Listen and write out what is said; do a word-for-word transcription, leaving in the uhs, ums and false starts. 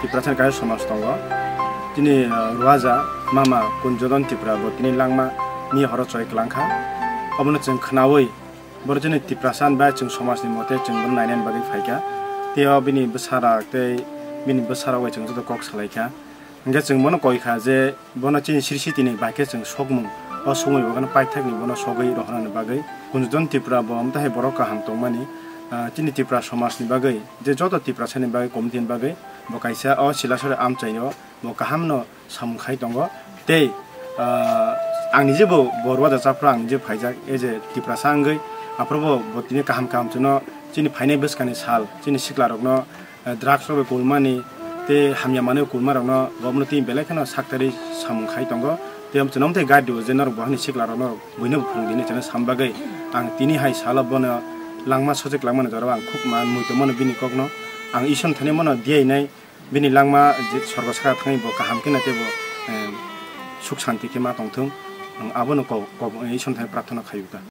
Tiprasani kaisa somaj tongo. Tini, ah, Ruaja Mama Kunjodon Tripura bo tini langma ni horo choi kwlangkha. Obono chwng khnaui, boro chini Tiprasa bai chwng somajni mote chwng bono nainani bagwi phaikha. Tei o bini bwsarok tei bini bwsarok bai chwng joto kok salaikha. Hwnkhe chwng bono koikha je bono chini siri sitini bai khe chwng sokmung o sogwi bagwi paithakni bono sogwi rohornani bagwi. Kunjodon Tripura bo amtahai borok kaham tongmani, ah, chini Tripura somajni bagwi, je joto Tiprasani bagwi, community ni bagwi bo kaisa o Silasori amchaio bo kahamno samung khai tongo. Tei, ah, ang nije bo, bo Ruaja Chapra ang nije phaijak, e je Tiprasa wngwi, aphuru bo, bo tini kaham kaham chwngno chini phainai bwskangni sal, chini siklarokno, ah, drugs rok bai kulmani, tei hamya manwi kulmarokno, bo abono tini belai kheno saktharwi samung khai tongo. Tei chwngno tei guide rw je norok bo hani siklarok norok buino bo phwrwng di hinwi chwngno sam bagwi ang tini hai salo bono langma sojek langmani jorao ang khub man mui tongmano bini kokno. Ang Isor thani mano diyainai bini langma je sorgo saka thangwi bo kaham khe na tei bo, eh, suk santi khe ma tongthung. Ang abono kok, kok Isor thani prarthana khaio ta.